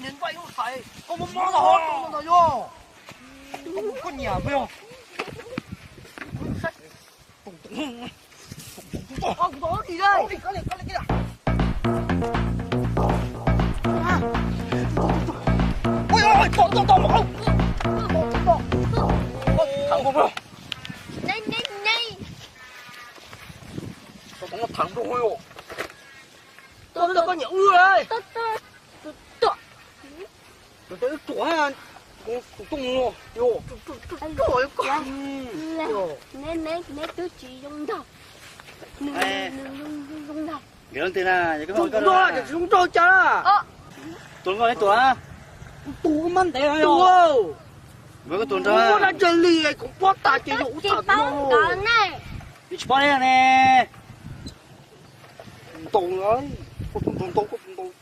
Niag npaj ib lub xaiv koj mob mob no, no yog koj mus koj nyiam yog. Thov koj nyiam ub lawm. Tus twb ruam, tus tuaj mus, yus, ruam koj. Neb, neb, neb twb tsis zoo nraug. Nws, nws zoo, zoo nraug. Nkawd leej twg na, yog koj tus tuaj, tus tsis zoo nraug cas na. Tus nkauj neb tus a? Tus mab ntev no yog. Nkawd koj tus nrog. Muab dab tsi li, kuv pob tas ces yog ub tas no. Neb tsis paub ne. Ntaus, koj tus ntaus, ntaus, koj tus ntaus,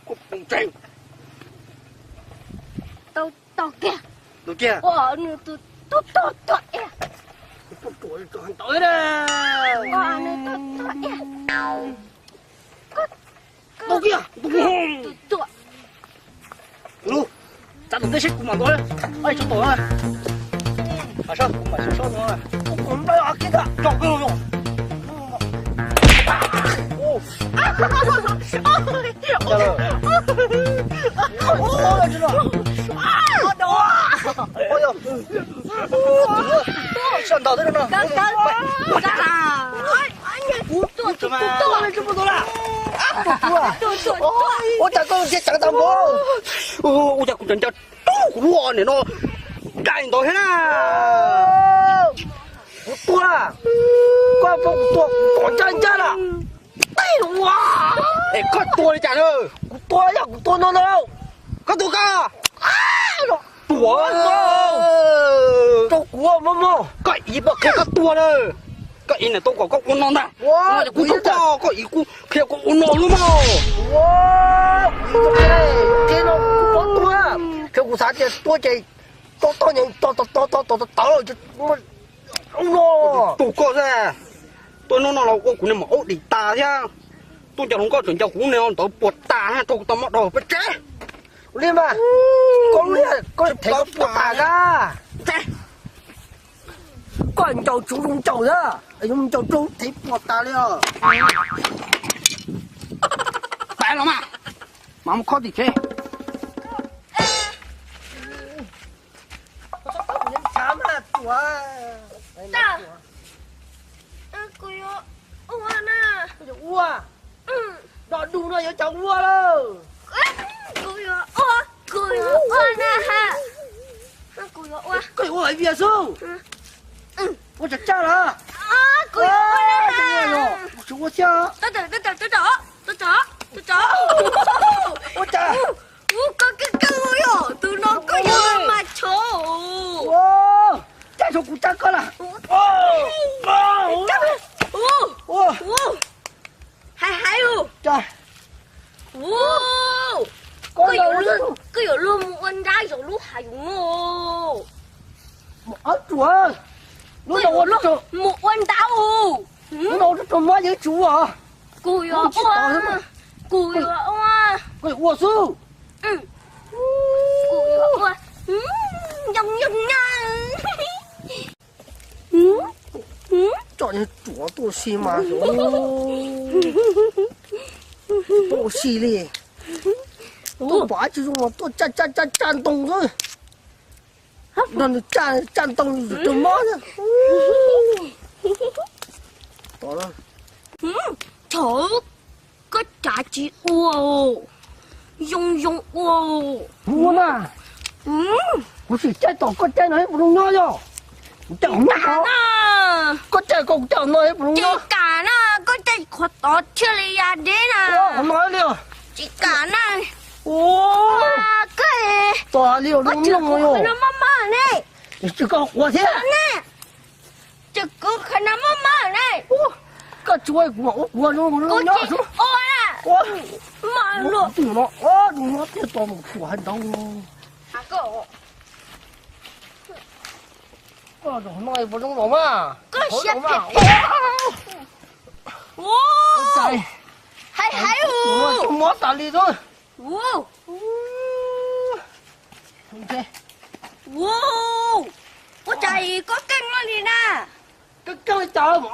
koj tus ntaus tseeb. Tau, tau kiag. Tau kiag. Ua nws tus tub tog tog ib. Tus tub ruam tau ntawd na. Ua nws tub tog ib. Tau kiag, tus ruam. Lub, tsam tus teb seb kuv mam ntaus. Ai, tso tau na. Mam sab, kuv mam sab sab no. Kuv npaj kiag tso koj los. Sab ntau thiab no. Ua cas koj thiaj tseev tau npaum? Ua cas kuv tseem nco tub kuv luaj nim no ncaim ntawd thiab na. Kuv tua, koj pom kuv tua, kuv tua ncaj ncaj lawm. Tib ua, es koj tua li cas na? Kuv tua yog kuv tua no no. Koj tua koj. Tua, rau kuv mob mob. Koj ib pom qhia koj tua na. Koj ib niam tau kom koj ua no ntag. Kuv tua koj, koj ib kuv qhia koj ua no lub mog. Qhia no kuv pom tua, qhia kuv xav tias tua ces to to nyees to to to to to to no. Tus koj xwb, tuaj hnub no los ua kuv niag maum aub dim tas thiab. Tuaj nco hluas nkauj tseem nco kuv niag ntawd puas tas na, rau kuv tau mob dhau peb tsev. Li mas, koj lub, koj thev koj puas tas na. Koj ncaus tsuv zoo ncaus na, zoo ncaus rau thev puas tas li os. Pab los mas, mas mus khob tim tsev. Kuv yuav ua na. Ua, dog du no yuav cas ua lawm. Kuv yuav ua, kuv yuav ua na. Kuv yuav ua. Koj yuav ua hais tias xwb. Ua tsag tsag lawm. Kuv yuav ua na. Tab tom, tab tom, tab tom, tab tom, tab tom. Ua cas? Ua koj kawg kawg yom, tus no koj yuav mas tshov. Cas tshov kuv cab koj lawm. Hais hais u. Koj yuav luag mus ua nrab zov lub hav zoov. Ob tsuas, lub no ua mus ua nrab. Lub no ua tsuas mob yeej tsis ua. Kuv yuav ua, kuv yuav ua, kuv yuav ua xwb. Kuv yuav ua, yooj yooj na. Tsom tsuav tuaj si mas, tuaj si li. Tuaj pom tsis zoo mas tuaj tsa tsa tsa tsa ntoo xwb. Nrog nws tsa, tsa ntoo yus tus mob xwb. Thaum koj cav tsis ua, zoo zoo ua. Ua na. Kuv sim caij tom koj caij no ib puas zoo nyob yog. Kuv caij qhov no, koj caij koj, kuv caij qhov no ib puas zoo nyob. Tsis kam na, koj caij qhov tod thiaj li ya deb na. Qhov no li. Tsis kam na. Koj, koj tsis qhuav ne. Tsis koj qhuav thiab. Tsis kuv qhov no mob mob ne. Koj tsis ua kuv mam ua kuv zoo zoo nyob xwb. Ua, ua, ua, ua, tus no, ua, tus no tiag tos mus kuv hais ntau. Koj zaum no puas zoo zaum mas? Koj siab mas. Hais hais u. Mob tas li xwb. Ua cas koj keej no li na? Keej keej li cas mas?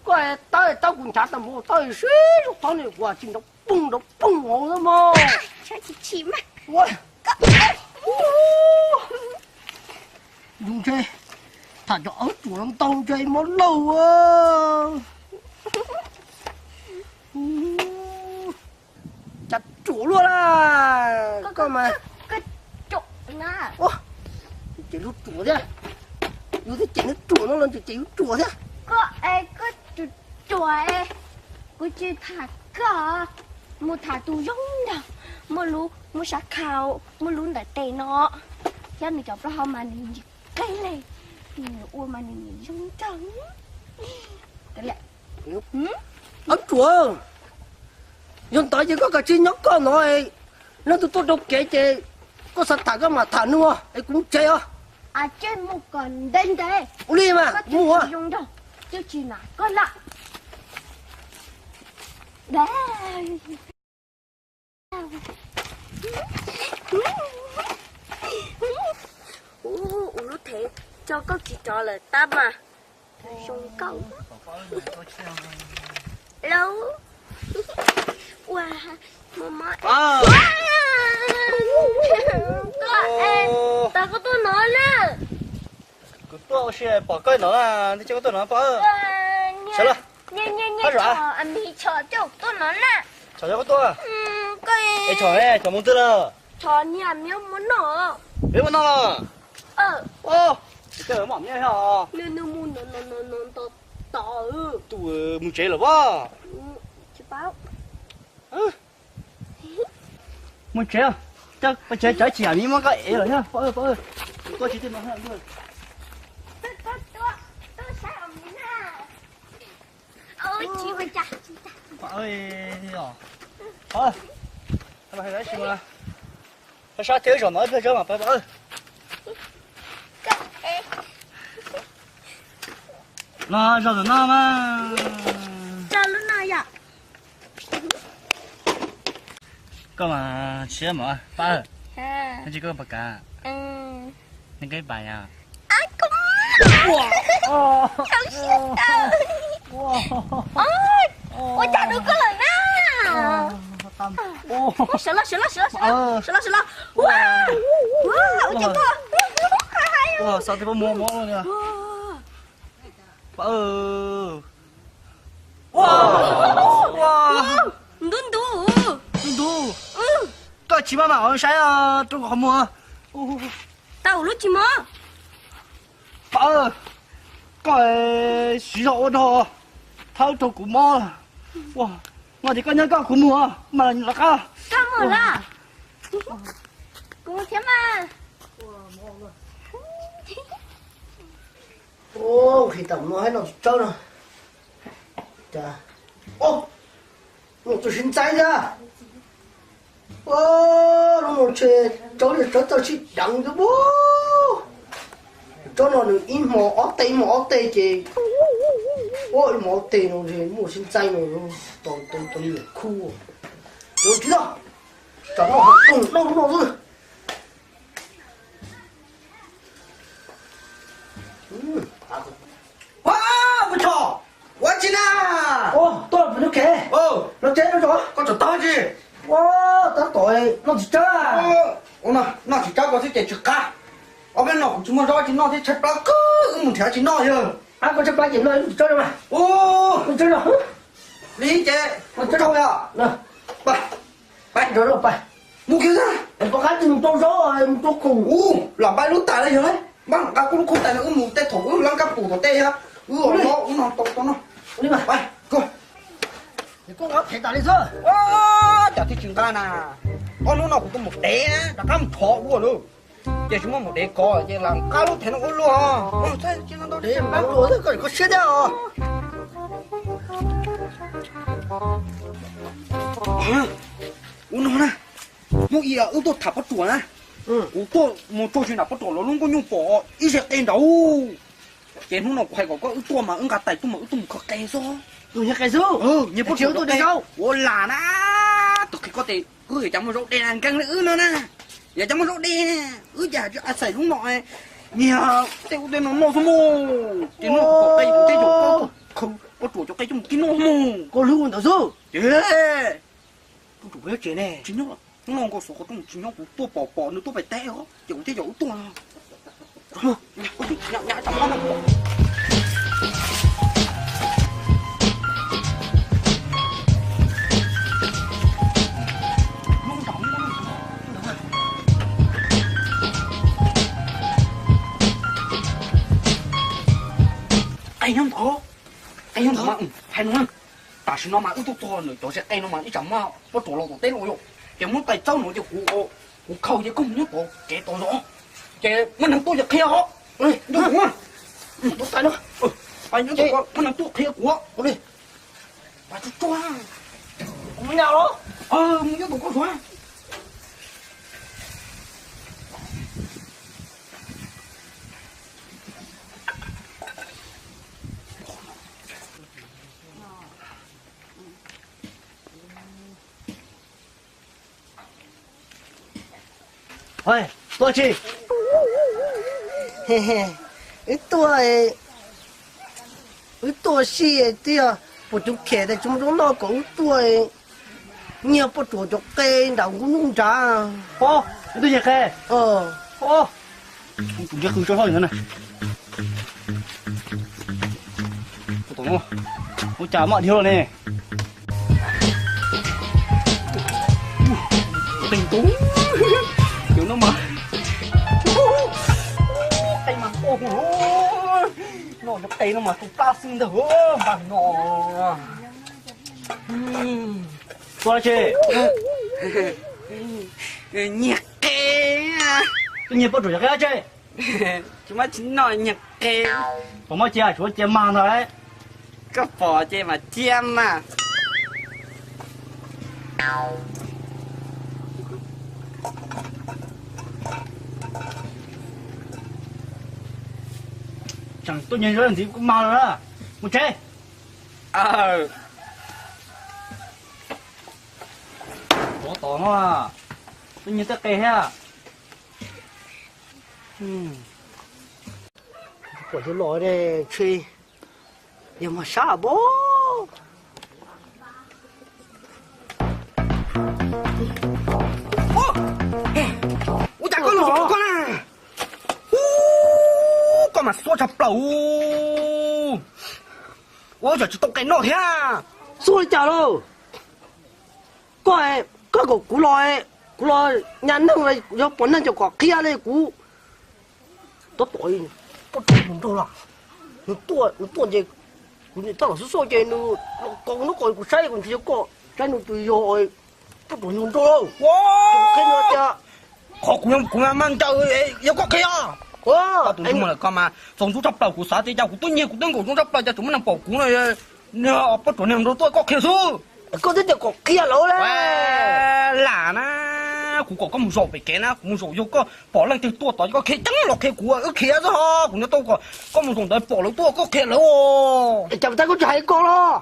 Koj tawb tawb kuv nchav tau mus tawb sib zog tod ne, kuv tsis nrov poog nrov poog hauv xwb mog. Ntshe tham cov awb tsuam ntau ntshe mob laug. Cas ruam luaj la. Koj mas, ces lub ruam thiab. Yus twb ces lub ruam no los ces yus ruam thiab. Koj es koj ruam ruam es kuv tsis tham koj, mus tham tus zoo nraug, muaj lub, muaj sab khau, muaj lub ntawm tes no, thiab nws cov plaub hau mas nws ntsim qeeb li, nws ua mas nws nim zoo nraug. Awb tsuam, yog ntawd ces koj kav tsij nyob koj no, leej twg tuaj rau kev ces koj xav tham koj mam tham nws es kuv mus tsev os. Ua li mas mus. Ua lub thev tso koj tsis rov lawm tab mas. Zoo nkauj. Lauj, ua, mob mob. Koj, koj tuaj no na. Kuv tuaj ua si pom koj no na, ntej koj tuaj no poj. Sawv los. Niam, niam, niam, Tshom, Tshom coj kuv tuaj no na. Tshom coj koj tuaj. Es Tshom, Tshom mus twg lawm? Tshom niam, muab noj. Peb muab noj los? Koj mom nyob os. Nws mus no no no no tod. Tus mus tsev lawm pob. Mus tsev, poj tsev cov chim yam li muab koj ev lawm thiab poj, poj, kuv tuaj tsis tij no thiab. Sab sab thiab zaum no ib pliag tso mas pab pab. No zaum no mas. Koj mas siab mas pab. Tsis koj pas kav. Nws koj ib pas yog. Ua cas rau koj lawm na. Sawv los, sawv los, sawv los, sawv los, sawv los. Ua cas koj. Xav tias koj muaj mob no. Ua, ua, ntub ntub, ntub ntub. Koj tsis maj mam saib rau qhov muag. Tau lub tsis mob. Pab, koj siv zog ua dog. Thawb rau kuv mob. Ua, no ces koj nyob koj, kuv mus os, mas lawv qab. Koj mus los? Kuv mus thiab mas. Nqhis tau no hais no tsis tsawb no. Cas, o, no tsis sib ntxaib ntag. Lub no ntshe tsawb li tsawb txawj sib deev xwb. Tsob no nws ib hmo ob teg, ib hmo ob teg ces, ua ib hmo ob teg no ntshe muaj sib ntxaib no, tau tau tau niam khub. Yuav tsis tau, tsam no ho koog noj lub no xwb. Ua, ua tso, ua tsi na. Tuaj pem nub kev, los tsev no tso. Koj tseem tag tsi? Ua, tab tom noj tsis tsawb. Noj tsis tsawb koj xwb ces tsis qab. Ob peb no kuv tsis muaj zaub tsis noj thiab, tshaib plab kawg, wb mus nrhiav tsis noj yog. Koj tshaib plab ces noj tsis tsawb mas. Noj tsawb no. Li ces mus tsawb yog. Pais, pais, mus kiag, poj qab tsis mus rau zaub, mus rau khoom. Lam npai lub tais los yog npaj nqa kuv lub khau tais no wb mus tej thaum wb lab kab pum tom tej, wb ua no wb no tau tau no. Pais, koj. Koj nqa phem tas li xwb. Cas thiaj tsis nqa na. Ob hnub no kuv tuaj mus dev, rov qab mus thov dua lawm. Ces tsis muaj mus dev kov ces lam nqa lub thev no ua luag. Koj siab thiab os. Ua no na, hnub ib wb tuaj tham pob tsuas na. Kuv tuaj mus txog tsis nram pob tsuas los lub nkauj nyuj pom ib zes qe nraud. Ces hnub no kuv hais kom koj wb tuaj mas wb nqa tais tuaj mas wb tuaj mus khaws qe xwb. Nyias pob tsuas tuaj de zaub ua lam na. Tus qhia koj tes wb yuav cas muaj zaub de na, nkees li wb no na. Yuav cas muaj zaub de, wb cas tsis a xais lub no. Niag tej ub tej no noj xwb mus. Ces hnub no kuv pom qe kuv thiaj yuav koj tuaj khaws pob tsuas cov qe coj mus kib noj mus. Koj hlub ntawd xwb. Ces pob tsuas puas nyob tsev ne? Tsis nyob, hnub no nkauj xov qhov rooj tsis nyob, kuv tuaj pom pom nws tuaj pem teb os ces kuv thiaj yuav wb tuaj. Qe nyob ntawd, qe nyob ntawd mas, hais no, tam sim no mas wb tuaj txog ntawm cov zes qe no mas ib tsam muaj pob tsuas los tom teb los yom, ces muab tais txawb no ces kuv, kuv khaws ces koj mus nyob tod kev tod zov, ces muaj neeg tuaj ces qhia os. Nyob ntawm, muaj neeg tuaj qhia kuv. Tsuag tsuag, kuv mus nyob ntawm koj zov. Tuaj tsi? Wb tuaj, wb tuaj si tiag, puas tus khem tias tsis muaj zaub noj kom wb tuaj nyiag pob tsuas cov qe nram kuv lub nrad. Pob, wb tuaj nyiag qe. Tus ntsej qw tso hlo li ntawd na. Tom no, ua cas maj dhia los ne. Teeg tus, cov no mas, qe mas tuaj, no cov qe no mas tu plab xwb ntag npag no. Tuaj tsi? Nyiag qe. Tuaj nyiag pob tsuas cov qe dab tsi? Tsis muaj tsis noj nyiag qe. Puas muaj cia, tsuav cia mag ntag. Koj pom ces mas cia mas. Tseem tuaj nyiag zaub ntxiv kuv mag lawm na. Mus tsev. Ov, tom no tuaj nyiag tej qe thiab. Pom cov no ne, ntshe yog mag sab npaum. Ua cas koj los koj na? Koj mas xuab tshaj plaws. Ua cas tsis tau qe noj thiab? Xuab li cas lauj? Koj, koj kom kuv los, kuv los nyas neeg, yog pom neeg ces kom qhia li kuv. Tab tom, koj mus nrog los, nws tuaj, nws tuaj ces Niam tab tom xub xub ces nws los ko hnub ko kuv saib kuv ntsia yog koj saib nws tus yog poj ruam nyuag nraug lauj. Qhov kuv kuv mas ncaws yog koj qhia. Koj tus ntxub muag lawm koj mas txaus ntxub tshaj plaws, kuv xav tias cas kuv twb nyiag kuv twb nkaum zoo tshaj plaws cas tseem muaj neeg pom kuv no. Poj ruam niag nraug tuaj koj qhia xwb. Koj twb tias kom qhia lawv lauj. Lam na, kuv kom koj mus zaum pem kev na, kuv mus zaum yog koj pom leej twg tuaj tod koj qhia ceeb los qhia kuv, wb khiav xwb ho kuv nyob tau kom koj mus zaum ntawd pom lawv tuaj koj qhia lawv. Cas tas koj tsis hais koj los?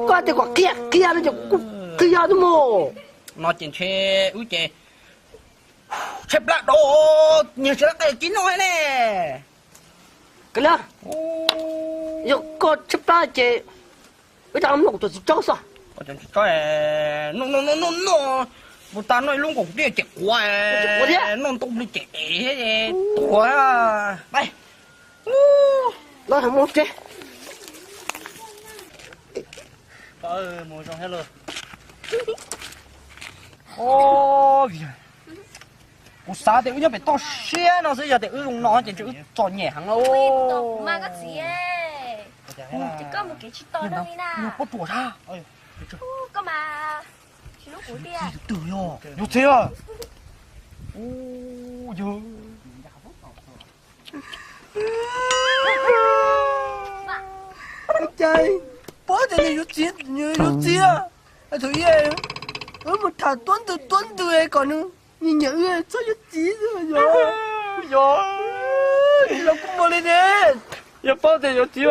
Koj tias kom qhia qhia no ces kuv kuj qhia xwb mog. No ces ntshe wb ces tshaib plab dau, niag tsis lab qe kib noj ne. Yog koj tshaib plab ces wb rov noj kuv tus txiv tsaub xwb. Noj, mus tas noj ib lub nkaus kuv twb cem quav, noj ntau li cem tuag. Los mus tsev. Kuv xav tias wb nyob pem toj siab no xwb, yog tias wb zoo no ces ntshe wb txom nyem heev lauj. Poj ruam sab. Twg yog yuav txiv? Cas pom tias nws yuav txiv, yuav txiv. Thaum ub wb mus tham tuab ntws tuab ntws kom nws nyiam wb txhob yuav txiv xwb. Yog, los kuj muaj li ne. Yog paub tias yuav txiv,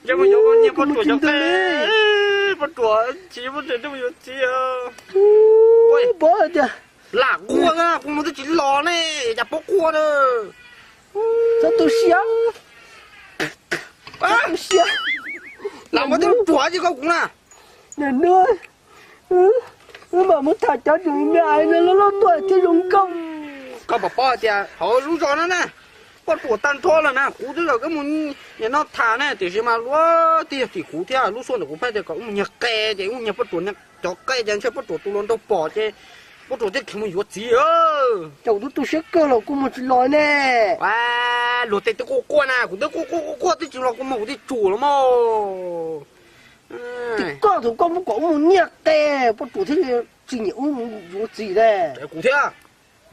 ntshe mus yuav nyiag poj ruam cov qe, poj ruam tsis yuav poj ruam ntshe mus yuav txiv. Paub tias lam quaj, quaj mus twb tsis los ne, cas paub quaj na. Txhob tu siab, txhob tu siab. Lam mus twb ruam tsis koj kuv na. Wb mam mus tham cov tseem me ais no loj loj tuaj thiaj zoo nkauj. Koj puas paub tias hauv lub zos no na, poj ruam tag nrho lawm na, kuv twb kom wb mus nim no tham na, tiam sis mas luag twb yog tim kuv thiab, lub suab ntawm kuv pheej tias kom wb mus nyiag qe, ces wb mus nyiag poj ruam cov qe ces ntshe poj ruam tus hluas nraug pom ces poj ruam thiaj khiav mus yuav txiv. Cas kuv twb tu siab kawg los kuj mus tsis los ne. Luag tej twb quaj quaj na, kuv twb quaj quaj quaj quaj twb tsis los kuv mas kuv twb tsum los mas. Tim koj thaum koj muab kom wb mus nyiag qe, poj ruam thiaj tsis nyiam wb mus yuav txiv ne. Kuv thiab.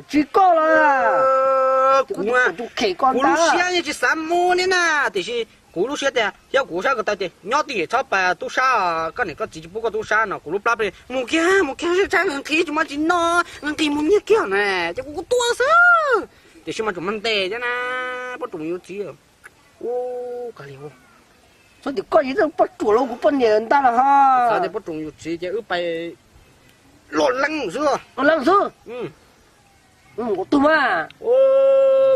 Tsis koj los, kuv tus khem koj, kuv lub siab yeej tsis xav mus li na, tiam sis kuv lub siab tias thiab kuv sab ko taw tias nyob twj ywm txhob pas tub sab, koj niam koj txiv tsis pub koj tub sab no, kuv lub plab pheej mus kiag mus kiag sab nqhis tsis muaj tsis noj, nqhis mus nyiag kiag na, ces kuv kuj tuaj xwb. Tiam sis mas tseem mag ntes thiab na, poj ruam yuav txiv. Ub, kav liam, txhob tim koj yog poj ruam los kuv poj niam ntag los ho. Xav tias poj ruam yuav txiv ces wb pais loj leeb xwb. Loj leeb xwb. Mus qhov twg mas?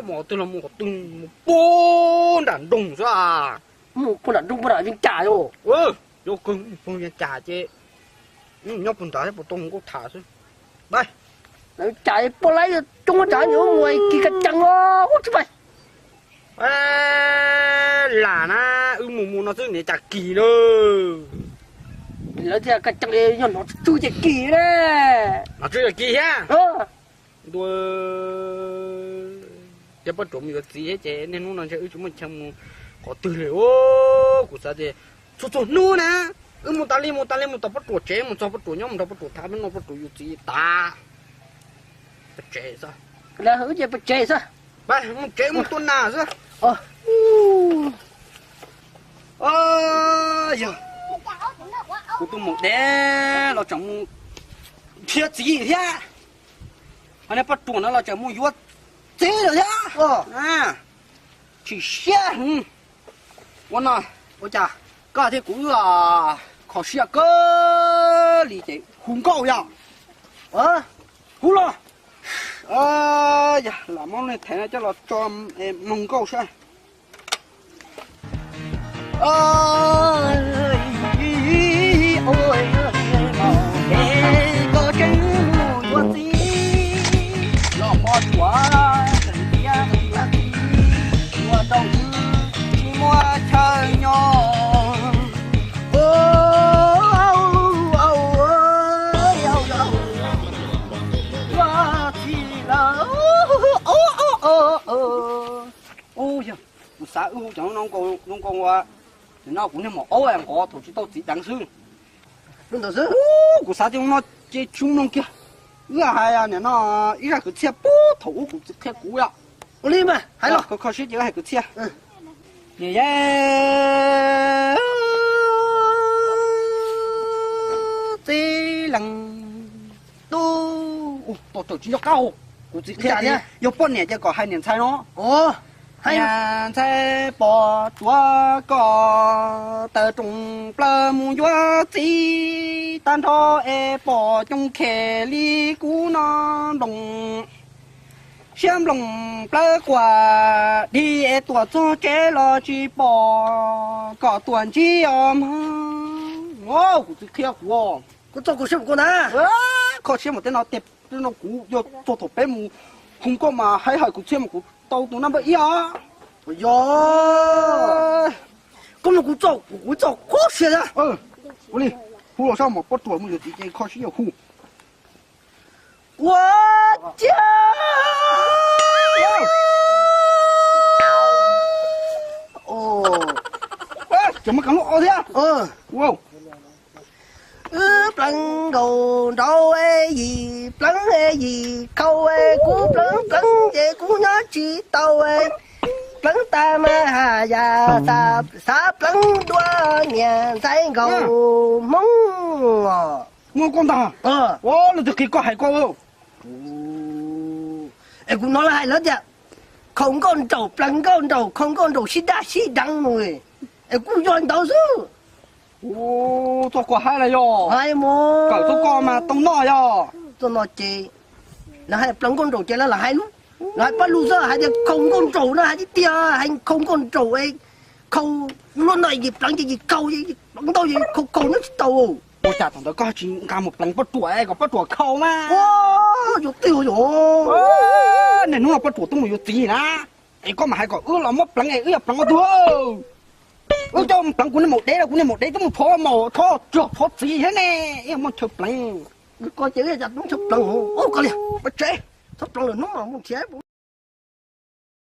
Mus qhov twg los mus qhov twg, mus puag nram nroog xwb. Mus puag nram nroog puag nram Vias Cas yom? Nyob kawg puag Vias Cas ces nyob puag nrad thiab puas tau mus nkauj tham xwb. Cas puag laib coob tsam nws mus kis kaj cees os, tsis pais. Lam na, wb mus mus no xwb niam cas kis na. Lawv tias kaj cees yog hnov tsw ces kis na. Hnov tsw ces kis thiab. Ntua, thiab poj ruam mus yuav txiv thiab ces niaj hnub no ntshe wb tsis muaj chaw mus qhov twg li. Kuv xav tias txhua txhua hnub na, wb mus tas li mus tas li mus tom poj ruam tsev, mus txog poj ruam nyob mus nrog poj ruam tham, no poj ruam yuav txiv tas. Pais tsev xwb. Wb ces pais tsev xwb. Mus tsev mus tua nas xwb. Yog kuv tus maum dev los tseem mus nrhiav txiv thiab, ho niag poj ruam no los tseem mus yuav txiv lawm thiab. Tsis siab heev. Ua no, ua cas koj thiab kuv wb kho siab kawg li ces hu nkauj yog. Hu los. Yog lam muab nej thev no coj los tso mloog nkauj saib. Koj tseem mus yuav txiv los poj ruam, tseem tias yuav txiv, ua rau wb tsis muaj chaw nyob. Yuav txiv lawm. Yog kuv xav wb hu cov zoo nkaus uas Nim no kuv niag maum aub nqov thaum tsis tau txiv deev xwb. Ub, kuv xav tias no ces tsis mloog kiag. Wb hais nim no ib zaj kwv txhiaj puag thaum ub kuv txiv qhia kuv yom. Ua li mas hais los. Kho kho siab ces wb hais kwv txhiaj. Niam yau txiv leej tub, ua tsis nco qab. Kuv txiv qhia tias yog poj niam ces kom hais niam ntxhais no. Niam ntxhais pom tsuav koj taws rooj plaws mus yuav txiv, tag nrho es pom coob khe li kub no nploos, siab nploos plawv quas dig es tuam txog tsev los tsis pom kom tuam ntsib os mog. Kuv txiv qhia kuv. Kuv txo kuv siab mus kuv na. Kho siab mus tej no, tej no kuv yog txog thaum peb mus hoos koj mas haib hais kwv txhiaj mas kuv tau tus naj npawb ib os. Yog koj mus kuv txo, kuv txo kho siab na. Ua li, hu los sab mas poj ruam mus yuav txiv ces kho siab yog hu. Ua ciav Cov mas kas lub o thiab. Wb pleev nkaus nraud yim pleev yim khau, kuv pleev pleev ces kuv nyob tsis tau, pleev tag mas has yam xav pleev dua niam ntxhais nkaus hmoob. Muaj koj ntag. Ua, leej twg qhia koj hais koj? Es kuv hnov lawv hais lawv tias khau nkauj nraum pleev nkauj nraum, khau nkauj nraum sib daj sib deev mus, es kuj yog ntawd xwb. Txoj koj hais los yog hais mus kawm txoj koj mas tau noj yog. Txoj no ces lawv hais pleev nkauj nraum ces lawv lam hais lub, lawv hais pab lus xwb hais tias khau nkauj nraum no hais tiag tiag, hais khau nkauj nraum, khau luaj no yim pleev ces yim khau, pleev ntau ces khau khau nyob tsis tau. Ua cas thaum ntawd koj tsis nqa mus pleev poj ruam kom poj ruam khau mas? Yus twb yog niaj hnub no poj ruam twb mus yuav txiv na, es koj mam hais kom wb los muab pleev es wb yog pleev ua tug. Wb coj pleev kuv niag maum dev, kuv niag maum dev twb mus thov maum thov rog thov txiv thiab ne, ib yam muaj chaw pleev. Koj ces wb cas twb chaw pleev, koj li txhob pleev lwm hnub mas mus nrhiav.